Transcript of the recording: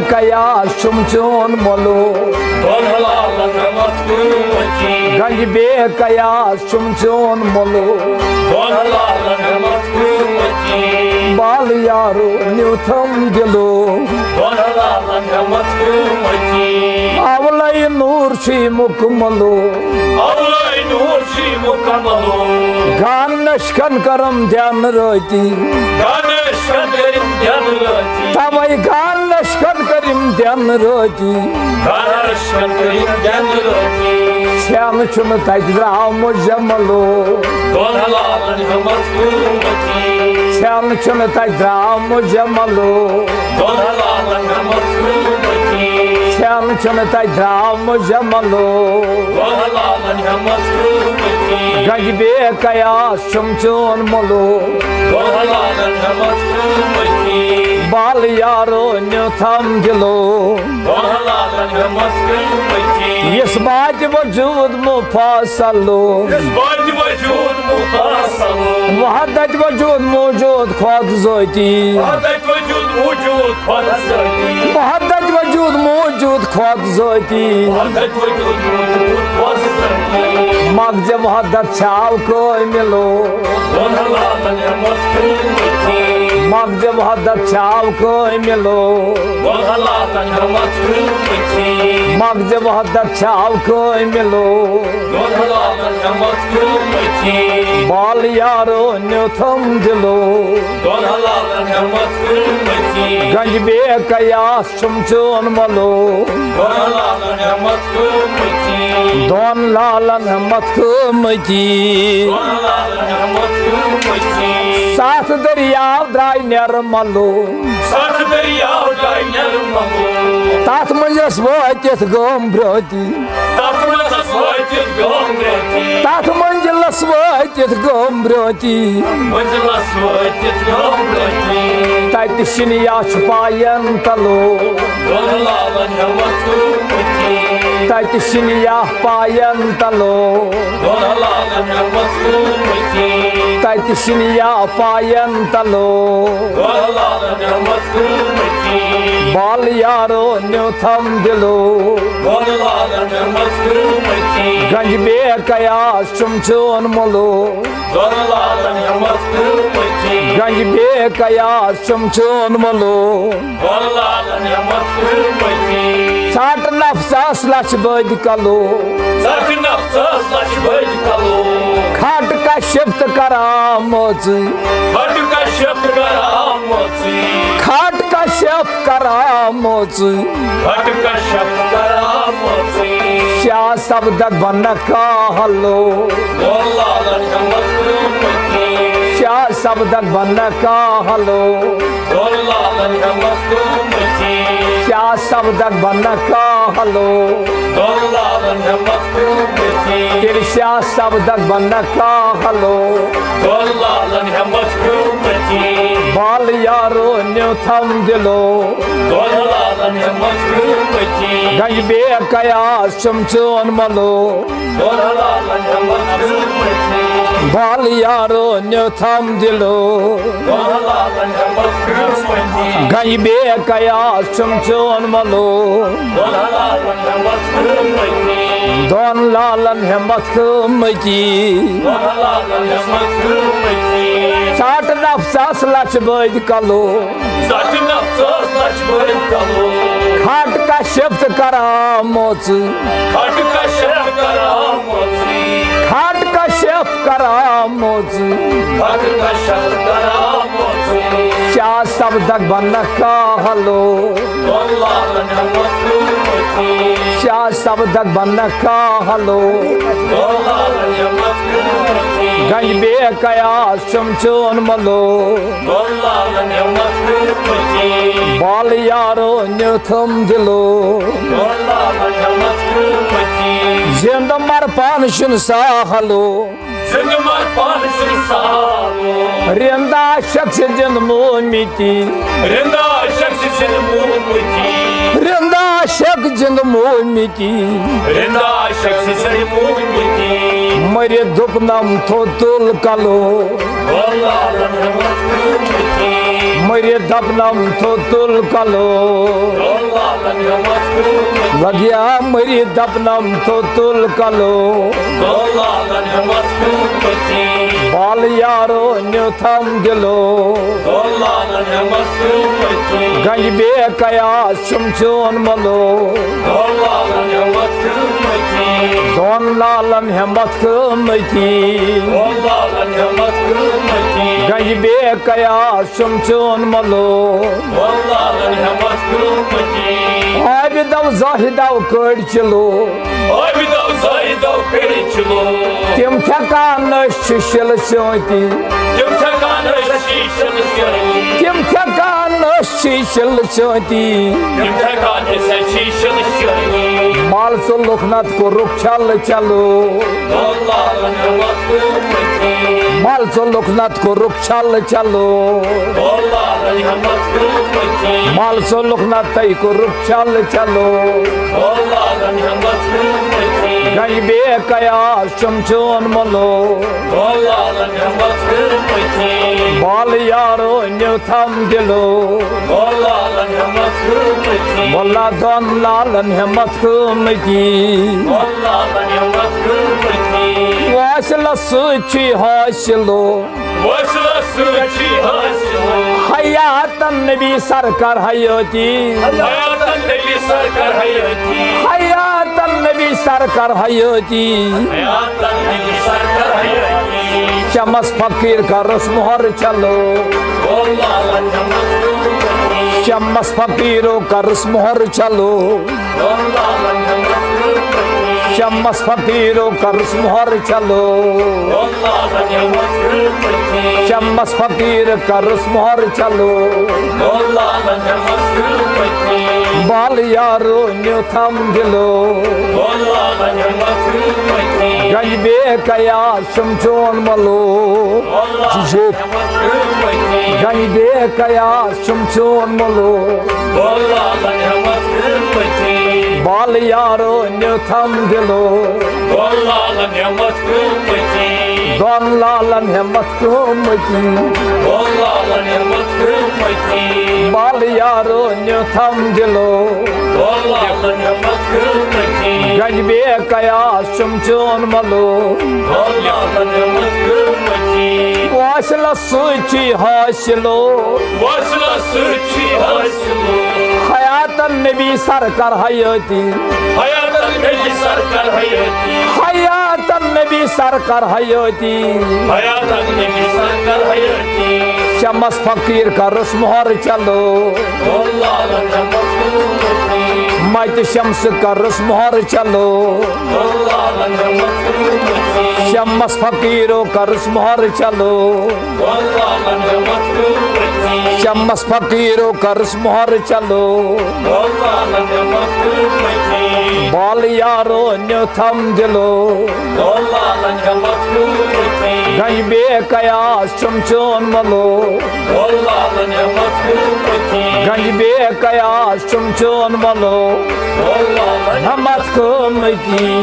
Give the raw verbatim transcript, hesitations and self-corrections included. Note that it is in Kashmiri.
قیاس چھُم چون مولوٗ۔ دۄن حلالن ہٮ۪متھ قۭمتی۔ گنج بے قیاس چھُم چون مولوٗ۔ دۄن حلالن ہٮ۪متھ قۭمتی۔ بال یارو نیوٗتھم دِلو۔ دۄن حلالن ہٮ۪متھ قۭمتی۔ اولے نوٗر چھُے مُکملو۔ اولے نوٗر چھُے مُکملو۔ گان نشکن کرم دھیان رٲتی۔ گان نشکن کرم دھیان رٲتی۔ توے گان نشکن کرم دھیان رٲتی۔ گان نشکن کرم دھیان رٲتی۔ سیان چھُنہٕ تتہِ درٛامُت جملو۔ دۄن حلالن ہٮ۪متھ قۭمتی۔ سیان چھُنہٕ تتہِ درٛامُت جملو۔ دۄن حلالن ہٮ۪متھ قۭمتی۔ سیان چھُنہٕ تتہِ درٛامُت جملو۔ دۄن حلالن ہٮ۪متھ قۭمتی۔ گنج بے قیاس چھُم چون مولوٗ۔ دۄن حلالن ہٮ۪متھ قۭمتی۔ بال یارو نیوٗتھم دِلو۔ دۄن حلالن ہٮ۪متھ قۭمتی۔ یُس باتہِ وجود مفصلو۔ یُس باتہِ وجود مفصلو۔ وحدت وجود موجود خود ذٲتی۔ وحدت وجود موجود خود ذٲتی۔ وحدت وجود موجود خود ذٲتی۔ وحدت وجود موجود خود ذٲتی۔ مغزِ وحدت چھاو کٲملو۔ دۄن حلالن ہٮ۪متھ قۭمتی۔ مغزِ وحدت چھاو کٲملو۔ دۄن حلالن ہٮ۪متھ قۭمتی۔ مغزِ وحدت چھاو کٲملو۔ دۄن حلالن ہٮ۪متھ قۭمتی۔ بال یارو نیوٗتھم دِلو۔ دۄن حلالن ہٮ۪متھ قۭمتی۔ گنج بے قیاس چھُم چون مولوٗ۔ دۄن حلالن ہٮ۪متھ قۭمتی۔ دۄن لالن ہٮ۪متھ قۭمتی۔ دۄن حلالن ہٮ۪متھ قۭمتی۔ ستھ دٔریاو درٛاے نٮ۪رملو۔ ستھ دٔریاو درٛاے نٮ۪رملو۔ تتھ منٛز ٲس وٲتِتھ گٲم برٛٲتی۔ تتھ منٛز ٲس وٲتِتھ گٲم برٛٲتی۔ تتھ منزلس وٲتِتھ گٲم برٛٲتی۔ منزلس وٲتِتھ گٲم برٛٲتی۔ تتہِ شِنیا چھُ پاین تلو۔ دۄن لالن ہٮ۪متھ قۭمتی۔ تتہِ شِنیا پاین تلو۔ دۄن لالن ہٮ۪متھ قۭمتی۔ تتہِ شِنیا پاین تلو۔ دۄن لالن ہٮ۪متھ قۭمتی۔ بال یارو نیوٗتھم دِلو۔ دۄن لالن ہٮ۪متھ قۭمتی۔ گنج بے قیاس چھُم چون مولوٗ۔ دۄن لالن ہٮ۪متھ قۭمتی۔ گنج بے قیاس چھُم چون مولوٗ۔ دۄن لالن ہٮ۪متھ قۭمتی۔ ژٹ نفسس لچھ بٔدۍ کلو۔ ژٹ نفسس لچھ بٔدۍ کلو۔ کھٹ کشف تہٕ کرامژٕے۔ کھٹ کشف تہٕ کرامژٕے۔ کھٹ کشف کرامژٕے۔ کھٹ کشف کرامژٕے۔ شاہ سبدک بنہ کاہلو۔ دۄن لالن ہٮ۪متھ قۭمتی۔ شاہ سبدک بنہ کاہلو۔ دۄن لالن ہٮ۪متھ قۭمتی۔ شاہ سبدک بنہ کاہلو۔ دۄن لالن ہٮ۪متھ قۭمتی۔ تیٚلہِ شاہ سبدک بنہ کاہلو۔ دۄن لالن ہٮ۪متھ قۭمتی۔ بال یارو نیوٗتھم دِلو۔ دۄن لالن ہٮ۪متھ قۭمتی۔ گنج بے قیاس چھُم چون مولوٗ۔ دۄن لالن ہٮ۪متھ قۭمتی۔ بال یارو نیوٗتھم دِلو۔ دۄن لالن ہٮ۪متھ قۭمتی۔ گنج بے قیاس چھُم چون مولوٗ۔ دۄن لالن ہٮ۪متھ قۭمتی۔ دۄن لالن ہٮ۪متھ قۭمتی۔ دۄن لالن ہٮ۪متھ قۭمتی۔ ژٹ نفسس لچھ بٔدۍ کلو۔ ژٹ نفسس لچھ بٔدۍ کلو۔ کھٹ کشف تہٕ کرامژٕے۔ کھٹ کشف تہٕ کرامژٕے۔ کھٹ کشف کرامژٕے۔ کھٹ کشف تہٕ کرامژٕے۔ شاہ سبدک بنہ کاہلو۔ دۄن لالن ہٮ۪متھ قۭمتی۔ شاہ سبدک بنہ کاہلو۔ دۄن لالن ہٮ۪متھ قۭمتی۔ گنج بے قیاس چھُم چون مولوٗ۔ دۄن لالن ہٮ۪متھ قۭمتی۔ بال یارو نیوٗتھم دِلو۔ دۄن لالن ہٮ۪متھ قۭمتی۔ زِندٕ مر پانہٕ چھُنہٕ سہلو۔ زِندٕ مر پانہٕ چھُنہٕ سہلو۔ رِنٛدٕ عاشق چھِ زِندٕ موٗمِتی۔ رِنٛدٕ عاشق چھِ زِندٕ موٗمِتی۔ رِنٛدٕ عاشق زِندٕ موٗمِتی۔ رِنٛدٕ عاشق چھِ زِندٕ موٗمِتی۔ مٔرِتھ دوٚپنم تھوٚد تُل کلو۔ دۄن لالن ہٮ۪متھ قۭمتی۔ مٔرِتھ دپنم تھوٚد تُل کلو۔ دۄن لگیا مٔرِتھ دپنم تو تُل کلہٕ۔ بال یارو نیوٗتھم دِلہٕ۔ گنج بے قیاس چھُم چون ملو۔ دون لالن ہمت قۭمتی۔ گنج بے قیاس چھُم چون ملو۔ عابدو زاہدو کٔڑۍ چلو۔ تِم تھٮ۪کان أسۍ چھِ شِلہٕ سۭتی۔ تِم تھٮ۪کان أسۍ چھِ شِلہٕ سۭتی۔ مال ژوٚلُکھ نتہٕ کوٚرُکھ چھل چلو۔ مال ژوٚلُکھ نتہٕ کوٚرُکھ چھل چلو۔ مال ژوٚلُکھ نتہٕ تَے کوٚرُکھ چھل چلو۔ گنج بے قیاس چھُم چون ملو۔ بال یارو نیوٗتھم دِلو۔ واللہ دون لالن ہمت قۭمتی۔ واصلس سۭتۍ چھُے حٲصِلو۔ حیاتن نبی سرکار حیٲتی۔ حیاتن نبی سرکار حیٲتی۔ شمس فقیر کرس مۄہر چلو۔ شمس فقیرو کرس مۄہر چلو۔ شمس فقیرو کرس مۄہر چلو۔ شمس فقیر کرس مۄہر چلو۔ بال یارو نیوٗتھم دِلو۔ گنج بے قیاس چھُم چون ملو۔ گنج بے قیاس چھُم چون ملو۔ بال یارو نیوٗتھم دِلو۔ دون لالن ہمت قۭمتی۔ بال یارو نیوٗتھم دِلو۔ گنج بے قیاس چھُم چون ملو۔ واصلس سۭتۍ چھُے حٲصِلو۔ حیاتن نبی سرکار حیٲتی۔ حیاتن نبی سرکار حیٲتی۔ شمس فقیر کرس مۄہر چلو۔ متہِ شمس کرس مۄہر چلو۔ شمس فقیرو کرس مۄہر چلو۔ شمس فقیرو کرس مۄہر چلو۔ بال یارو نیوٗتھم دِلو۔ گنج بے قیاس چھُم چون ملو۔ گنج بے قیاس چھُم چون ملو۔ ہمت قۭمتی۔